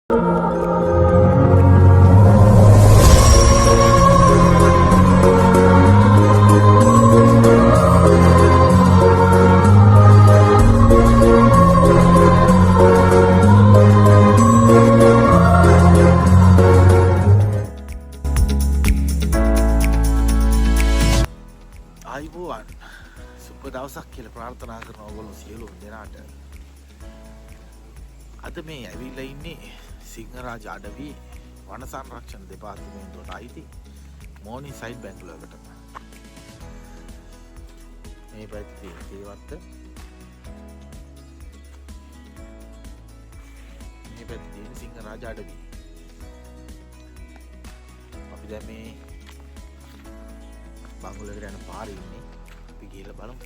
ආයුබෝවන්, සුබ දවසක් කියලා ප්‍රාර්ථනා කරන ඔයගොල්ලෝ සියලුම දෙනාට. අද මේ ඇවිල්ලා ඉන්නේ සිංහරාජ අඩවි වන සංරක්ෂණ දෙපාර්තමේන්තුවට අයිති මෝර්නිං සයිඩ් බැංගලෝකට. මේ පැත්තේ තියෙන තේවත්ත, මේ පැත්තේ තියෙන සිංහරාජ අඩවි. අපි දැන් මේ බංගලෝකට යන පාරේ ඉන්නේ. අපි ගිහලා බලමු.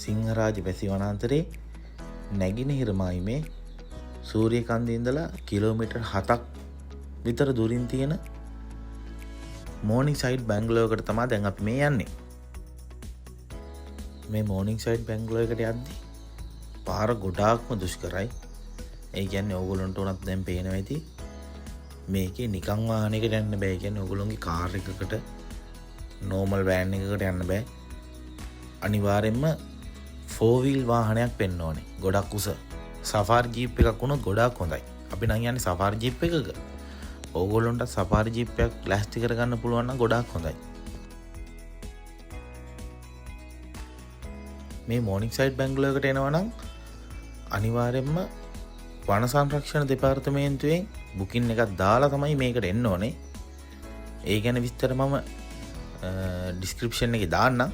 සිංහරාජ වැසි වනාන්තරේ නැගිනහිර මායිමේ සූරියකන්දේ ඉඳලා කිලෝමීටර් 7ක් විතර දුරින් තියෙන මෝර්නිං සයිඩ් බැංගලෝකට තමයි දැන් අපි මේ යන්නේ. මේ මෝර්නිං සයිඩ් බැංගලෝ එකට යද්දි පාර ගොඩාක්ම දුෂ්කරයි. ඒ කියන්නේ ඕගොල්ලන්ට උනත් දැන් පේනවා ඇති මේකේ නිකන් වාහනයකට යන්න බෑ. ඒ කියන්නේ ඕගොල්ලන්ගේ කාර් එකකට, නෝමල් වෑන් එකකට යන්න බෑ. අනිවාර්යෙන්ම ෆෝ වීල් වාහනයක් වෙන්න ඕනේ. ගොඩක් උස. සෆාරි ජීප් එකක් වුණොත් ගොඩාක් හොඳයි. අපි නම් යන්නේ සෆාරි ජීප් එකක. ඕගොල්ලන්ට සෆාරි ජීප් එකක් ලෑස්ති කරගන්න පුළුවන් නම් ගොඩාක් හොඳයි. මේ මෝර්නිං සයිඩ් බැංගලෝ එකට එනවා නම් අනිවාර්යෙන්ම වන සංරක්ෂණ දෙපාර්තමේන්තුවෙන් බුකින් එකක් දාලා තමයි මේකට එන්න ඕනේ. ඒ ගැන විස්තර මම ඩිස්ක්‍රිප්ෂන් එකේ දාන්නම්.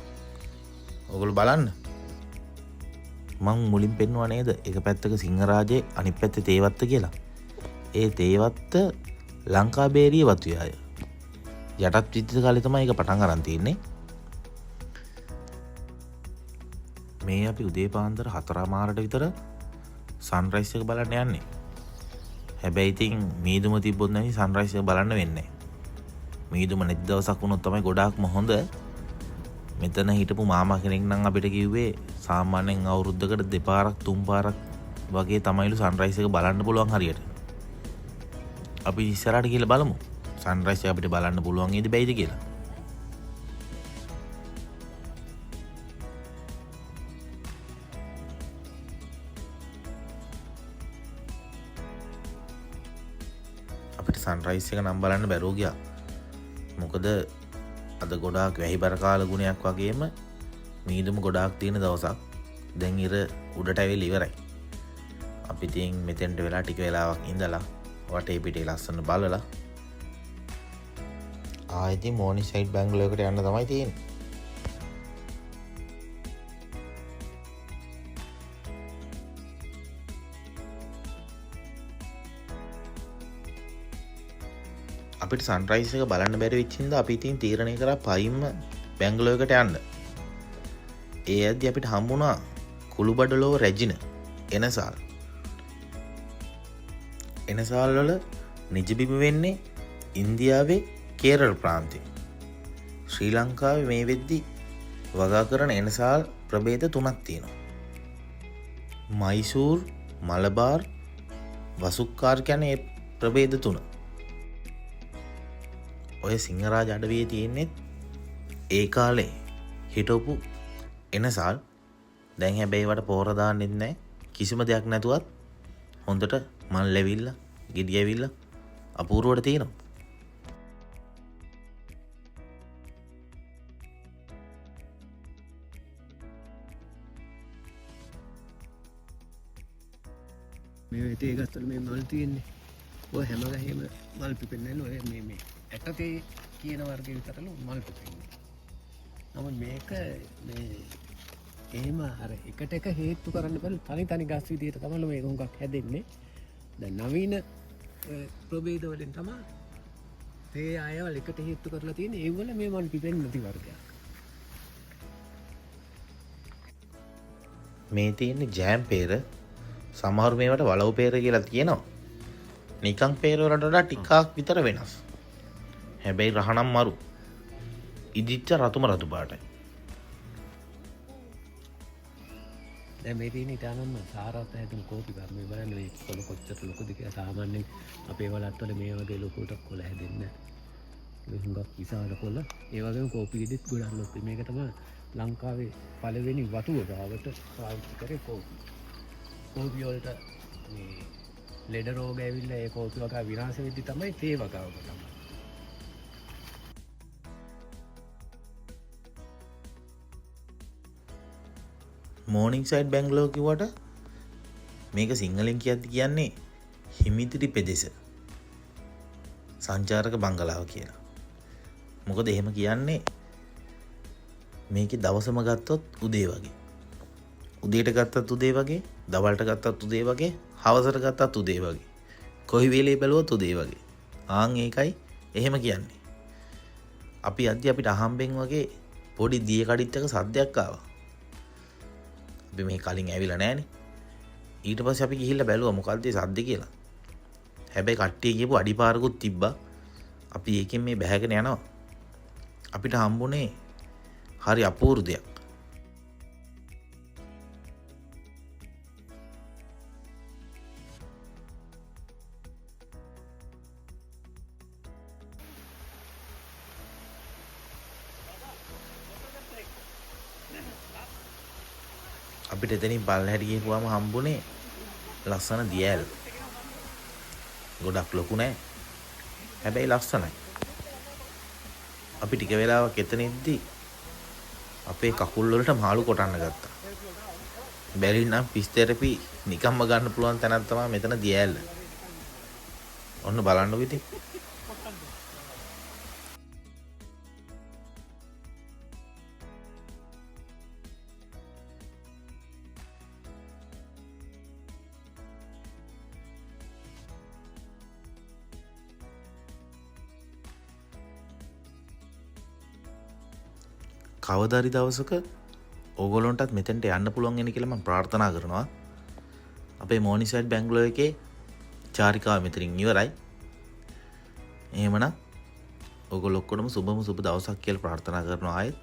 ඔයගොල්ලෝ බලන්න. මං මුලින් පෙන්නුවා නේද එක පැත්තක සිංහරාජේ අනිත් පැත්තේ තේවත්ත කියලා. ඒ තේවත්ත ලංකාබේරිය වතුයාය. යටත් විද්‍යුත් කාලේ තමයි ඒක පටන් අරන් තියෙන්නේ. මේ අපි උදේ පාන්දර 4:30ට විතර සන්රයිස් එක බලන්න යන්නේ. හැබැයි ඉතින් මීදුම තිබ්බොත් නැති සන්රයිස් එක බලන්න වෙන්නේ නැහැ. මීදුම නැති දවසක් වුණොත් තමයි ගොඩාක්ම හොඳ. මෙතන හිටපු මාමා කෙනෙක් නම් අපිට කිව්වේ සාමාන්‍යයෙන් අවුරුද්දකට දෙපාරක් තුන් පාරක් වගේ තමයිලු සන්රයිස් එක බලන්න පුළුවන් හරියට. අපි ඉස්සරහට ගිහලා බලමු සන්රයිස් එක අපිට බලන්න පුළුවන් වේද බැයිද කියලා. අපිට සන්රයිස් එක නම් බලන්න බැරුව ගියා. මොකද අද ගොඩාක් වැහිබර කාල ගුණයක් වගේම මීදුම ගොඩාක් තියෙන දවසක්. දැන් ඉර උඩට ඇවිල්ලා ඉවරයි. අපි ඉතින් මෙතෙන්ට වෙලා ටික වෙලාවක් ඉඳලා වටේ පිටේ ලස්සන බලලා ආයෙ ඉතින් මෝර්නිං සයිඩ් බැංගලෝ එකට යන්න තමයි තියෙන්නේ. අපිට සන්රයිස් එක බලන්න බැරි වෙච්ච හින්දා අපි ඉතින් තීරණය කරා පයින්ම බැංගලෝ එකට යන්න. ඒ යද්දි අපිට හම්බුණා කුළුබඩලෝ රැජින එනසාල්. එනසාල් වල නිජබිම වෙන්නේ ඉන්දියාවේ කේරළ ප්‍රාන්තේ. ශ්‍රී ලංකාවේ මේ වෙද්දි වගා කරන එනසාල් ප්‍රභේද තුනක් තියෙනවා. මයිසූර්, මලබාර්, වසුක්කාර් කියන ඒ ප්‍රභේද තුන. ඔය සිංහරාජ අඩවියේ තියෙන්නේ ඒ කාලේ හිටපු එනසාල්. දැන් හැබැයි ඒවට පොහොර දාන්නෙත් නෑ. කිසිම දෙයක් නැතුවත් හොඳට මල් ඇවිල්ලා, ගෙඩි ඇවිල්ලා අපූර්වට තියෙනවා. මේ තේ ගස්වල මේ මල් තියෙන්නේ. ඔය හැම ගහේම මල් පිපෙන්නේ නැහැ. ඔය මේ ඇටතේ කියන වර්ගය විතරලු මල් පිපෙන්නේ. නමුත් මේක මේ එහෙම අර එකට එක හේතු කරන්න බැරි තනි තනි ගස් විදියට තමයි මේක හුඟක් හැදෙන්නේ. දැන් නවීන ප්‍රභේද වලින් තමයි තේ අයවල එකට හේතු කරලා තියෙන්නේ. ඒ වල මේ මල් පිපෙන්නේ නැති වර්ගයක්. මේ තියෙන්නේ ජෑම් පේර. සමහරු මේවට වලව් පේර කියලා කියනවා. නිකන් පේර වලට වඩා ටිකක් විතර වෙනස්. හැබැයි රහ නම් මරු. ඉදිච්ච රතුම රතු පාටයි. දැන් මේ තියෙන ඉතාමත්ම සාරවත් හැදුණු කෝපි ගහ. මේ බලන්න මේ කොළ කොච්චර ලොකුද කියලා. සාමාන්‍යයෙන් අපේ වලත්වල මේ වගේ ලොකුට කොළ හැදෙන්නේ නැහැ. මේ හුඟක් විශාල කොළ. ඒ වගේම කෝපි ගෙඩිත් ගොඩක් ලොකුයි. මේක තමයි ලංකාවේ පළවෙනි වතුව ගාවට පාවිච්චි කරේ කෝපි. කෝපි වලට මේ ලෙඩ රෝග ඇවිල්ලා ඒ කෝපි වගා විනාශ වෙද්දි තමයි තේ වගාව පටන් ගන්නේ. මෝර්නිං සයිඩ් බැංගලෝර් කිව්වට මේක සිංහලෙන් කියද්දි කියන්නේ හිමිදිරි පෙදෙස සංචාරක බංගලාව කියලා. මොකද එහෙම කියන්නේ මේකේ දවසම ගත්තොත් උදේ වගේ. උදේට ගත්තත් උදේ වගේ, දවල්ට ගත්තත් උදේ වගේ, හවසට ගත්තත් උදේ වගේ. කොයි වෙලේ බැලුවත් උදේ වගේ. ආන් ඒකයි එහෙම කියන්නේ. අපි යද්දි අපිට අහම්බෙන් වගේ පොඩි දිය කඩਿੱත්තක සද්දයක් ආවා. අපි මේ කලින් ඇවිල්ලා නෑනේ. ඊට පස්සේ අපි ගිහිල්ලා බැලුවා මොකද්ද ඒ සද්ද කියලා. හැබැයි කට්ටිය කියපු අඩිපාරකුත් තිබ්බා. අපි ඒකෙන් මේ බැහැගෙන යනවා. අපිට හම්බුනේ හරි අපූර්ව දෙයක්. අපිට එතනින් පල්ලෙහාට ගිහපුවාම හම්බුනේ ලස්සන දියැල්. ගොඩක් ලොකු නෑ. හැබැයි ලස්සනයි. අපි ටික වෙලාවක් එතන ඉද්දි අපේ කකුල් වලට මාළු කොටන්න ගත්තා. බැරි නම් ෆිස් තෙරපි නිකම්ම ගන්න පුළුවන් තැනක් තමයි මෙතන දියැල්ල. ඔන්න බලන්නකො ඉතින්. කවදාරි දවසක ඕගොල්ලොන්ටත් මෙතෙන්ට යන්න පුළුවන් වෙන කියලා මම ප්‍රාර්ථනා කරනවා. අපේ මෝර්නිං සයිඩ් බැංගලෝර් එකේ චාරිකාව මෙතනින් ඉවරයි. එහෙමනම් ඕගොල්ලෝ ඔක්කොටම සුබම සුබ දවසක් කියලා ප්‍රාර්ථනා කරනවා ආයෙත්.